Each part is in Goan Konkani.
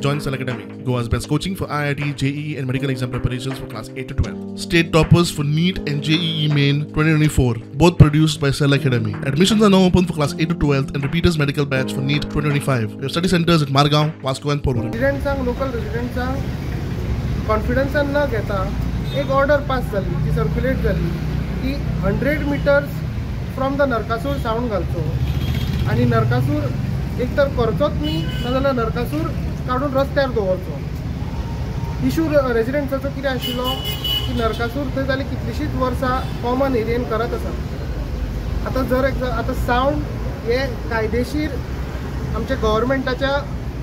Join Cell Academy, Goa's best coaching for IIT, JEE and medical exam preparations for class 8 to 12. State toppers for NEET and JEE Main 2024, both produced by Cell Academy. Admissions are now open for class 8 to 12 and repeaters medical batch for NEET 2025. We have study centers at Margao, Vasco and Porvorim. रेजिडेंट्सांक, local रेजिडेंट्सांक कॉन्फिडन्सान न घेता एक ऑर्डर पास जाली, ती सर्क्युलेट जाली की 100 meters from the Narakasur sound घालचो आनी नरकासूर एक तर करचोच न्ही, नाजाल्यार नरकासूर काडून रस्त्यार दवरचो. इशू रेजिडेंट्साचो कितें आशिल्लो की नरकासूर थंय जाली कितलींशींच वर्सां कॉमन एरियेन करत आसा. आतां जर आतां सावंड हे कायदेशीर आमच्या गव्हर्मेंटाच्या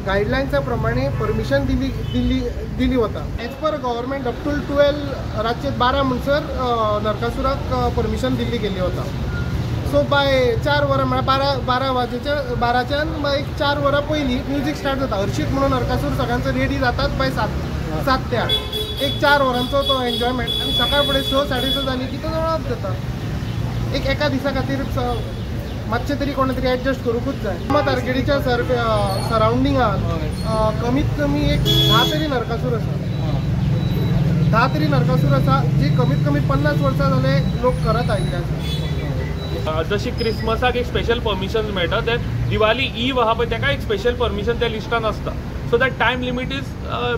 गायडलायन्सा प्रमाणे परमिशन दिली दिली दिली वता. As per government, up to 12, रातचे 12 म्हणसर नरकासुराक परमिशन दिल्ली गेल्ली वता. सो बाय 4 वरां, म्हळ्यार 12 12 वाजेच्या 12च्यान एक 4 वरां पयलीं म्युजीक स्टार्ट जाता. हर्शीत म्हणून नरकासूर सगळ्यांचो रेडी जातात बाय 7, 7 ते 8. एक 4 वरांचो तो एन्जॉयमेंट आनी सकाळ फुडें 6, 6:30 जाली की तो जळप जाता. एक एका दिसा खातीर मातशें तरी कोणें तरी एडजस्ट करूंकूच जाय. कामत आर्केडीच्या सरावंडिंगान कमीत कमी एक 10 तरी नरकासूर आसा, 10 तरी नरकासूर आसा, जी कमीत कमी 50 वर्सां जाले लोक करत आयिल्ले आसा. जशी क्रिसमसाक एक स्पेशल परमिशन मेळटा, ते दिवाळी ईव आहा पळय, ताका एक स्पेशल परमिशन त्या लिस्टान आसता. So that time limit is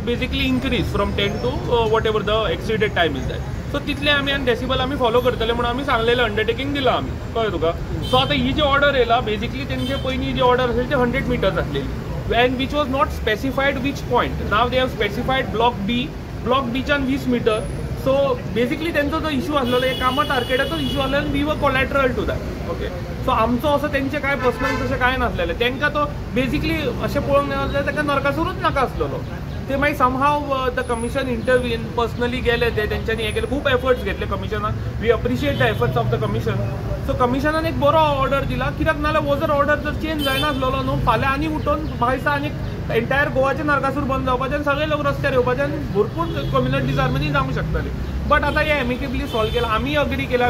basically increase from 10 to whatever the exceeded time is that. So तितले आमी आनी डेसिबल आमी फॉलो करतले म्हणून आमी सांगलेलें, अंडरटेकींग दिलां आमी, कळ्ळें तुका? सो आतां ही जी ऑर्डर येयला, बेजिकली तेंचे पयलीं जी ऑर्डर आसली ती 100 मिटर्स आसलेली and which was not specified which point. Now they have specified Block B. Block बीच्यान 20 metre. So basically तेंचो जो इशू आसलेलो, हे कामत आर्केडाचो इशू आसलेलो, we were collateral to that, okay? So आमचो असो तेंचे कांय पर्सनल तशें कांय नासलेलें. तेंकां तो बेजिकली अशें पळोवंक गेलें जाल्यार ताका नरकासुरूच नाका आसलेलो. ते मागीर somehow the commission intervene, personally गेले ते, तेंच्यांनी हें केलें, खूब एफर्ट्स घेतले कमिशनान. We appreciate the efforts of the commission. So कमिशनान एक बरो ऑर्डर दिला, कित्याक नाल्यार हो जर ऑर्डर जर चेंज जायनासलेलो न्हू, फाल्यां आनी उठोन भायसा आनी एंटायर गोवाचे नरकासूर बंद जावपाचे आनी सगळे लोक रस्त्यार येवपाचे आनी भरपूर कम्युनल डिसहार्मनी जावंक शकताली. बट आतां हें एमिकेबली सॉल्व केलां, आमी अग्री केला.